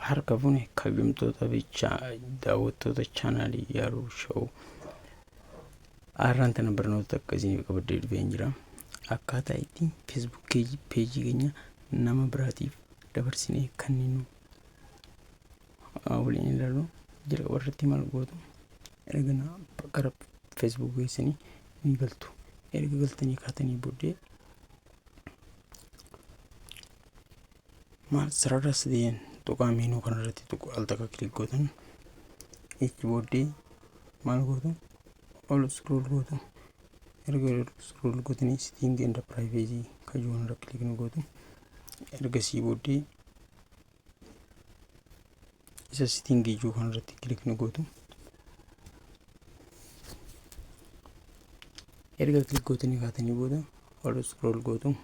Harka fuune kabajamtoota fi daawwattoota chaanaalii Yaaruu Show. Har'aan tana barnoota akka isiniif qabadhee dhufeen jira. Akkaataa itti Facebook peejii keenya nama biraatiif dabarsinee kanneen waliin ilaallu. Jalqaba irratti maal gootu? Erga gara Facebook keessanii ni galtu. Erga galtanii kaatanii booddee maal sarara sadeen tuqaa menu kanarratti tuqu al takka click gootan. Ichi booddee maal gootu? Ol scroll gootu. Erga ol scroll gootanii setting and privacy kajuun irra click ni gootu. Ergasii booddee isa setting ijuu kanarratti click ni gootu. Erga click gootanii kaatanii booda ol scroll gootu.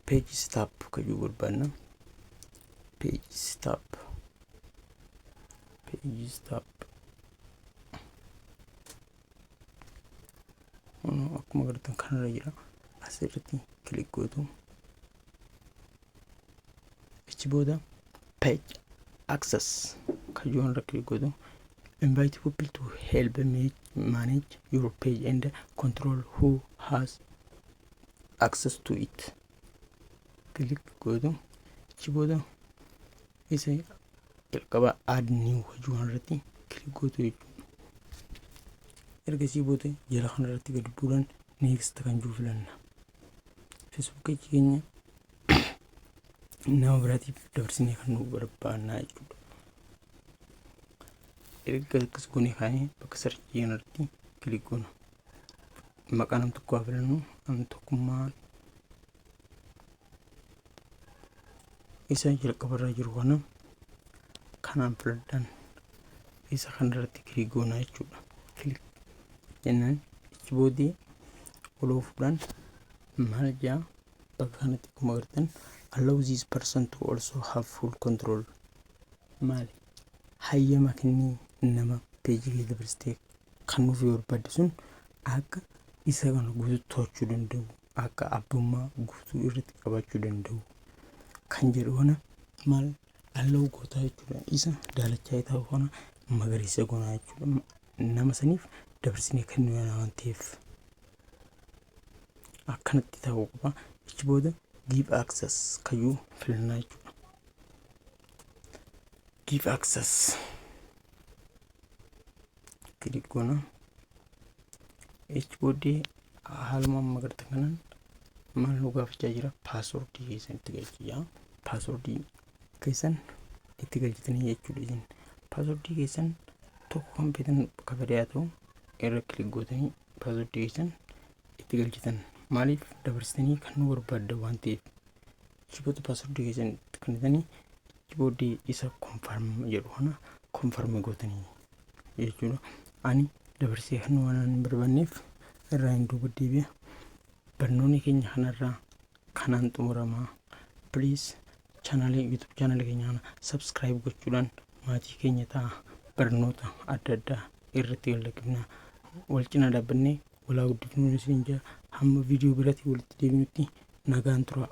Page setup kajuu barbaanna. Page setup, page setup akkuma agartan kanarra jira. Asirratti click gootu. Achi booda page access kajuu irra click gootu. Invite people to help manage your page and control who has access to it click gootu. Achi booda isa jalqaba add new kajuu irratti click gootu jechuudha. Ergasii booda jala kanarratti gadi bu'uudhaan next kan jiru filanna. Facebook keenya nama biraatiif dabarsinee kan nu barbaannaa jechuudha. Erga akkas goonee kaanee bakka search kanarratti click goona. Maqaa nam tokkoo haa filannu. Nam tokkummaa isa jalqabarra jiru kana kanaan filadhaan isa kanarratti click goona jechuudha. Click jennaan achi booddee ol oofuudhaan maal jaa? Bakka kanatti akkuma agartan allow this person to also have full control. Maali? Hayyama kennii nama peejii kee dabarsitee kan nuuf barbaadde sun akka isa kana guutuu to'achuu danda'u, akka abbummaa guutuu irratti qabaachuu danda'u kan jedhu kana maal allow gootaa jechuudha. Isa daalachaa ta'u kana magariisa goonaa jechuudha. Nama saniif dabarsinee kennuu waan ta'eef akkanatti ta'uu qaba. Achi booda give access kayyuu filannaa jechuudha. Give access click goona. Achi booddee haaluma amma agartan kanaan maal nu gaafachaa jira? Passwordii keessan itti galchiyaa. Passwordii keessan itti galchitanii jechuudha. Isin passwordii keessan tokko kan feetan bakka fedhe haa ta'u irra click gootanii passwordii keessan itti galchitan. Maaliif? Dabarsitanii kan nu barbaaddan waan ta'eef. Achi booda passwordii keessan itti kennitanii achi booddee isa confirm jedhu kana confirm gootanii jechuudha. Ani dabarsee kan waan hin barbaanneef irraa hin duuba deebi'a. Barnoonni keenya kanarraa kanaan xumuramaa. Please, chaanaalii YouTube chaanaalii keenya kana subscribe gochuudhaan maatii keenya ta'a. Barnoota adda addaa irratti gallaqifna. Wal cinaa dhaabbannee walaa guddifnu isin jira. Hamma viidiyoo biraatti walitti deebinutti nagaan tura.